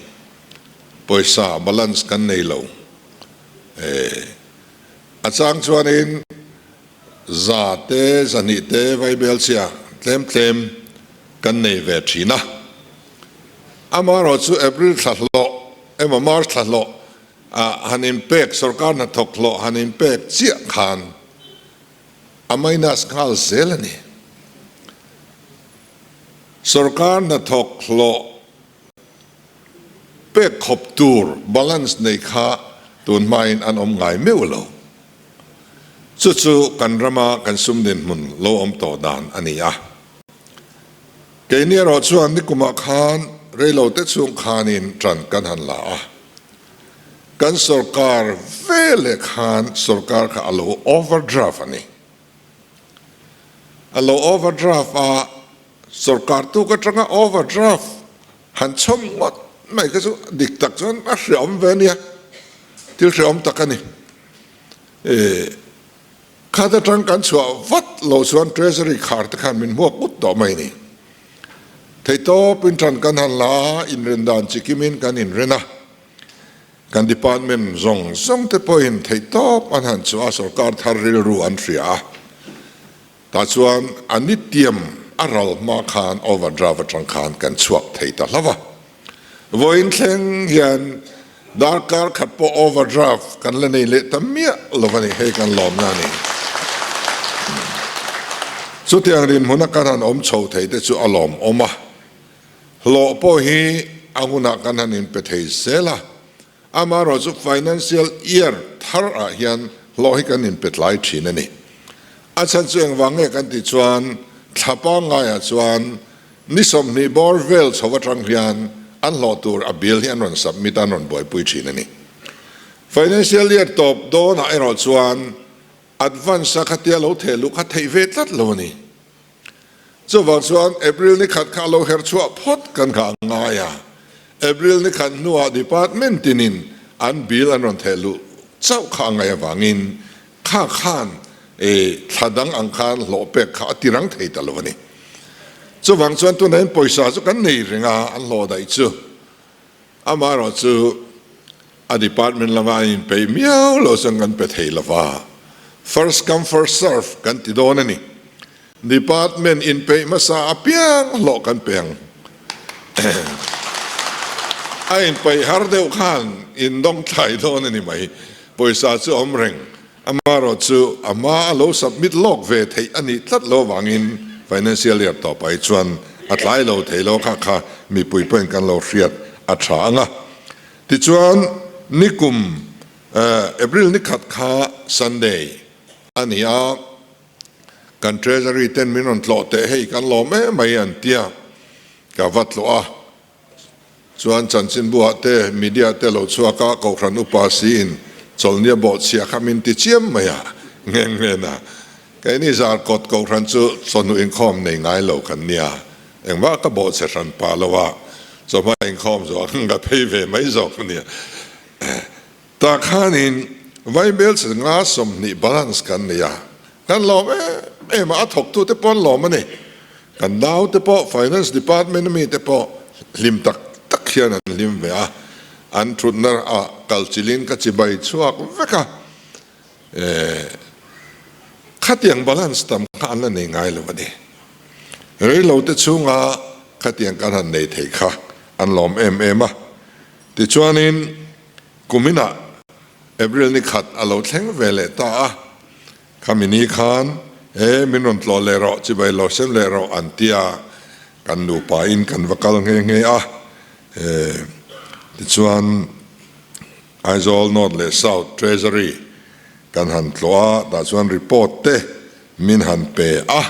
Pawisa balance kan nei lo. A chang chuanin za te, zahnih te vaibel chhia tlem tlem kan nei ve thin a. Amaherawh chu April thla hlawh emaw March thla hlawh ah han inpek, sorkar hnathawk hlawh han inpek chiah khan a minus nghal zel a ni. Sorkar hnathawk hlawh pek khawp tur balance nei kha tun hmain an awm ngai meuh lo. Chu chu kan rama kan sum dinhmun lo awm tawh dan a ni a. Keini erawh chuan nikumah khan reilote chhung khanin ṭan kan han la a. Kan sorkar veleh khan sorkar kha a lo overdraft a ni. A lo overdraft a, sorkar tuk atanga overdraft han chhawm ngawt mai kha chu dik tak chuan a hreawm ve a nia, thil hreawm tak a ni. Khat atang kan chhuah vat lo chuan Treasury khar te khan min hmuak ut tawh mai a ni. Theihtawpin tan kan han la a, inren dan chikimin kan inren a. Kan department zawng zawng te pawhin theihtawp an han chhuah a, sorkar thar rilru an hria a. Tah chuan a nitiam a ral hma khan overdraft atang khan kan chhuak thei ta hlauh a. Vawiin thleng hian darkar khat pawh overdraft kan la nei leh ta miah lo a ni, hei kan lawmna a ni. Chutiang rinhmuna kan han awm chho thei te chu a lawmawm a, hlawh pawh hi a hunah kan han inpe thei zel a. Amaherawh chu financial year thar ah hian hlawh hi kan inpe tlai thin a ni. A chhan chu engvang nge kan tih chuan thla pangngai ah chuan ni 20 bawr vel chho atang hian an hlawh tur a bill hi an rawn submit a, an rawn buaipui thin a ni. Financial year tawp dawn ah erawh chuan advance a khatia lo theh luh kha theih ve tlat lo a ni. Chuvang chuan April ni khat kha a lo her chhuah phawt kan kha a ngai a, April ni khat hnuah department tinin an bill an rawn theh luh chauh kha a ngaih avangin kha khan thla dang ang khan hlawh pek kha a ti rang thei ta lo a ni. Chuvang chuan tunah hian pawisa chu kan nei reng a, an hlawh daih chu. Amaherawh chu a department lama an inpeih miau lo chuan kan pe thei lo va, first come first serve kan ti dawn a ni. Department inpeih hmasa apiang hlawh kan pe ang. A inpeih har deuh khan indawng thlai dawn a ni mai. Pawisa chu a awm reng. Amaherawh chu a hma a lo submit lawk ve theih a nih tlat lo avangin financial year tawpah hi chuan a tlai lo thei lo kha kha mipui pawhin kan lo hriat a tha ang a. Tichuan nikum April ni khat kha Sunday a ni a, kan Treasury ten min rawn tlawh teh hei kan lawm em mai an tia ka va tlawh a. Chuan chanchinbuah te, media te lo chhuak a, Kohhran upa siin chawlhnia bawhchhia kha min ti chiam mai a, ngheng nghen a. Keini Zarkawt Kohhran chu chawhnu inkhawm nei ngai lo kan nia, engmah ka bawhchhe hran pah lo a, chawhma inkhawm zawh ang ka phei ve mai zawk a nia. Tah khanin Vaibel chi nga 20 balance kan nei a, kan lawm em em a, a thawktute pawh an lawm a ni. Kan naute pawh Finance Department ami te pawh hlim tak tak hian an hlim ve a, an thutna ah kal chilhin ka chibai chhuak vek a, khatiang balance tam kha an la nei ngai lo a ni. Reilote chhunga khatiang kan han nei thei kha an lawm em em a, tichuanin Kuminah April ni khat a lo thleng ve leh ta a, khami ni khan e min rawn tlawh leh rawh, chibai lo sem leh rawh an ti a, kan nupa in kan va kal nghe nghe a, e tichuan Aizawl North leh South Treasury kan han tlawh a, tah chuan report te min han pe a,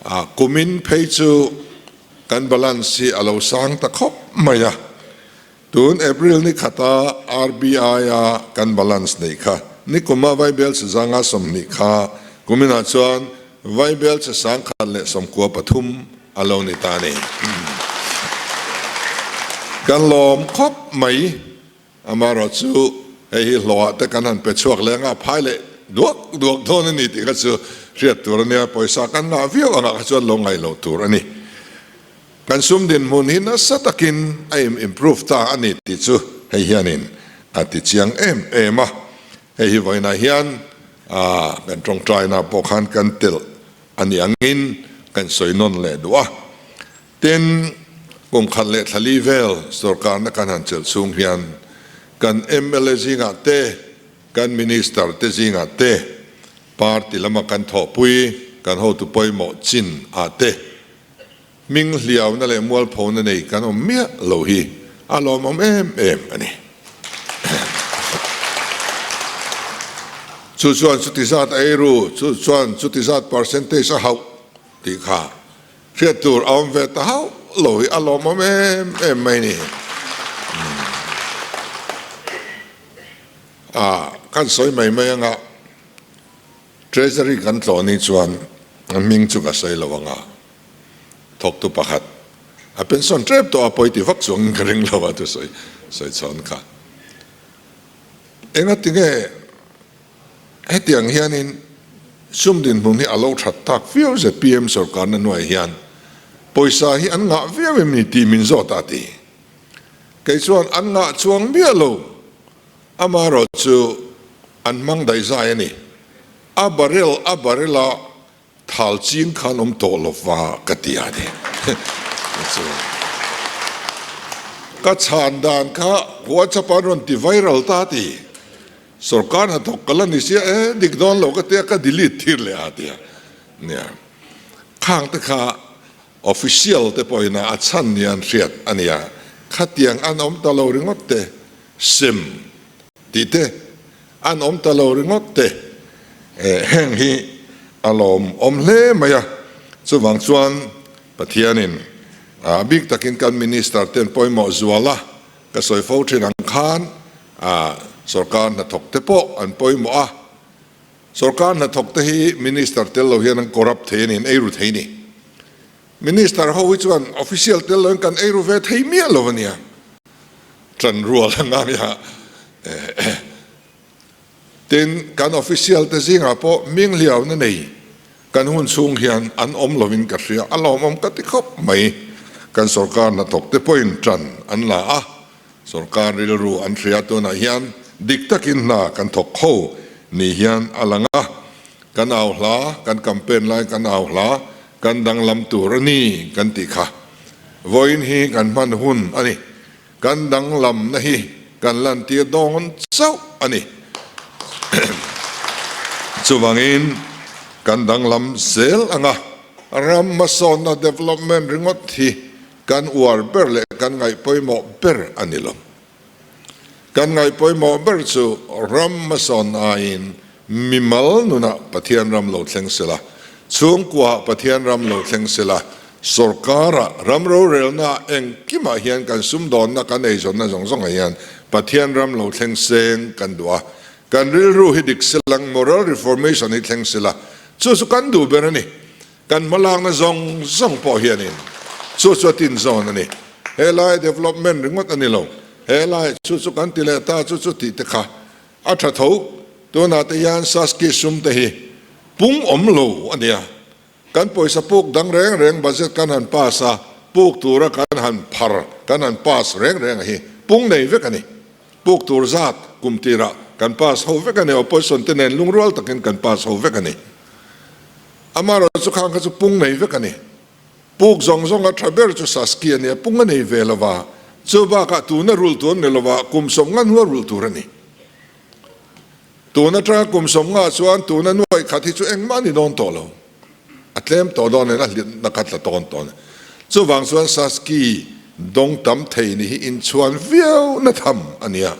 a kumin phei chu kan balance hi a lo sang ta khawp mai a. Tun April ni khata RBI-a kan balance neih kha nikuma Vaibel che zanga 20 kha kuminah chuan Vaibel che 193 a lo ni ta a ni. Kan lawm khawp mai, amaherawh chu hei hi hlawhah te kan han pe chhuak leh anga phai leh duak duak dawn a ni tih kha chu hriat tur a nia, pawisa kan ngah viau angah kha chuan lo ngaih loh tur a ni. Kan sum dinhmun hi nasa takin a im improve ta a ni tih chu hei hianin a ti chiang em em a. Hei hi vawiinah hian kan tawngtaina pawh khan kan telh a nih angin kan sawi nawn leh duh a. Tin, kum khat leh thla li vel sorkarna kan han chelh chhung hian kan mla zingah te, kan minister te zingah te, party lama kan thawhpui kan hotu pawimawh chin ah te hming hliauna leh mualphona nei kan awm miah lo hi a lawmawm em em a ni. Chu chuan chuti zat a eiru, chu chuan chuti zat percentage a hauh tih kha hriat tur a awm ve ta hauh lo hi a lawmawm em em mai ni. A kan sawi mai mai anga Treasury kan tlawh ni chuan a hming chu ka sawi lo anga thawktu pakhat a pension tep tawh a pawi ti vak chuangin ka ring lo a thusawi sawi chhawn kha. Engatinge hetiang hianin sum dinhmun hi a lo that tak viau zpm sorkarna hnuaiah hian pawisa hi an ngah viau em ni tih min zawt a ti. Kei chuan an ngah chuang miah lo, amaherawh chu an hmang daihzai a ni. A barrel a barrel a thal ching khan awm tawh lo va ka ti a ni. Ka chhan dan kha WhatsApp an rawn ti viral ta ti. Sorkar hnathawk ka la ni sia e, dik dawn lo ka tia ka delete thir leh a tia. Nia, khang te kha Official te pawhin a chhan ni an hriat a nia, khatiang an awm ta lo ringawt te, sem tih te an awm ta lo ringawt te, heng hi a lawm awm hle mai a. Chuvang chuan Pathianin a bik takin kan Minister ten pawimawh zual a, ka sawi fo thin ang khan sorkar hnathawk te pawh an pawimawh a, Sorkar hnathawk te hi Minister tel lo hian an corrupt thei a ni, an eiru thei a ni. Minister ho hi chuan official tel lo hian kan eiru ve thei miah lo a nia. Ṭan rual a ngai a. Tin, kan official te zingah pawh minghliauna nei kan hun chhung hian an awm lovin ka hria, a lawmawm ka ti khawp mai. Kan sorkar hnathawk te pawhin ṭan an la a. Sorkar rilru an hria tunah hian dik takin hna kan thawk kho ni hian a lang a, kan au hla, kan campaign lai kan au hla, kan danglam tur a ni kan tih kha. Vawiin hi kan hman hun a ni, kan danglamna hi kan lantir dawn chauh a ni. Chuvangin kan danglam zel anga ram hmasawnna development ringawt hi Kan uar ber leh kan ngaih pawimawh ber a ni lo. Kan ngaih pawimawh ber chu ram hmasawn aiin mimal nunah Pathian ram lo thleng sela, chhungkuaah Pathian ram lo thleng sela, sawrkarah, ram rorelnaah engkimah hian kan sumdawnna kan eizawnna zawng zawngah hian Pathian ram lo thleng seng kan duh a. Kan rilru hi dik selang, moral reformation hi thleng sela, chu chu kan duh ber a ni. Kan hmalakna zawng zawng pawh hianin chu chu a tin zawn a ni. Helai development ringawt a ni lo, helai chu chu kan ti leh ta chu chu tih te kha a tha tho. Tunah te hian Saski sum te hi pung awm lo a nia. Kan pawisa puk dang reng reng budget kan han pass a, puk tura kan han phar, kan han pass reng reng a hi pung nei vek a ni. Puk tur zat kum tirah kan pass ho vek a ni, opposition te nen lungrual takin kan pass ho vek a ni. Amaherawhchu chu khang kha chu pung nei vek a ni. Puk zawng zawng a tha ber chu Saski a nia, pung a nei ve lo va, chu bakah tuna rul tur a ni lo va, kum sawmnga hnua rul tur a ni. Tun atanga kum sawmnga chuan tuna nuaih khat hi chu engmah a ni dawn tawh lo. A tlem tawh dawn nen a hlitna kha tla tawn tawh a ni. Chuvang chuan Saski dawng tam thei ni hi inchhuan viau na tham a nia.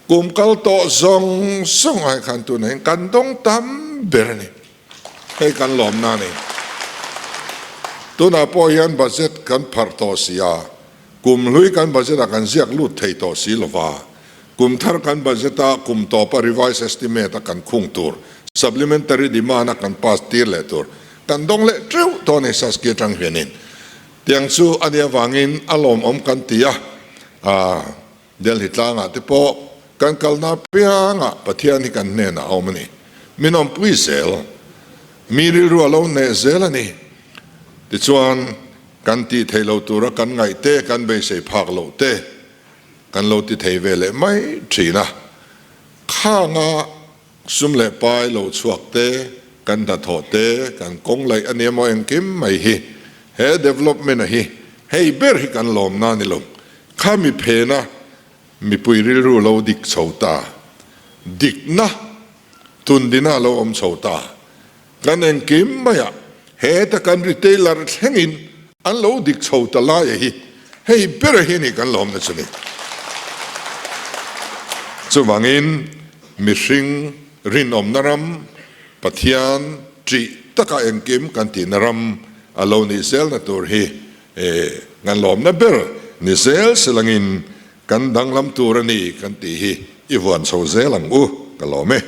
Kum kal tawh zawng zawng ai khan tunah hian kan dawng tam ber a ni. Hei kan lawmna a ni. Tunah pawh hian budget kan pharh tawh si a, kum hlui kan budget ah kan ziak lut thei tawh si lo va, kum thar kan budget a kum tawpa revised estimate a kan khung tur, supplementary demand a kan pass tir leh tur kan dawng leh teuh tawh a ni Saski atang hianin. Tiang chu a nih avangin a lawmawm kan ti a, aa. Delhi tlangah te pawh kan kalna apiangah Pathian hi kan hnenah a awm a ni. Min awmpui zel. Mi rilru a lo hneh zel a ni. Tichuan, Kan tih theih loh tura kan ngaih te, kan beisei phak loh te kan lo ti thei ve leh mai thin a. Khanga sum leh pai lo chhuak te, kan hnathawh te, kan kawng laih a nia maw engkim mai hi he development a hi hei ber hi kan lawmna a ni lo. Khami phena mipui rilru lo dik chho ta, dikna tundina lo awm chho ta. Kan engkim maiah heta kan retailer thlengin an lo dik chho ta lai a hi, hei ber hi a ni kan lawmna chu ni. Chuvangin mihring rinawmna ram, Pathian ṭih taka engkim kan tihna ram a lo nih zelna tur hi kan lawmna ber ni zel silangin kan danglam tur a ni kan tih hi i vuan chho zel ang u, ka lawm e.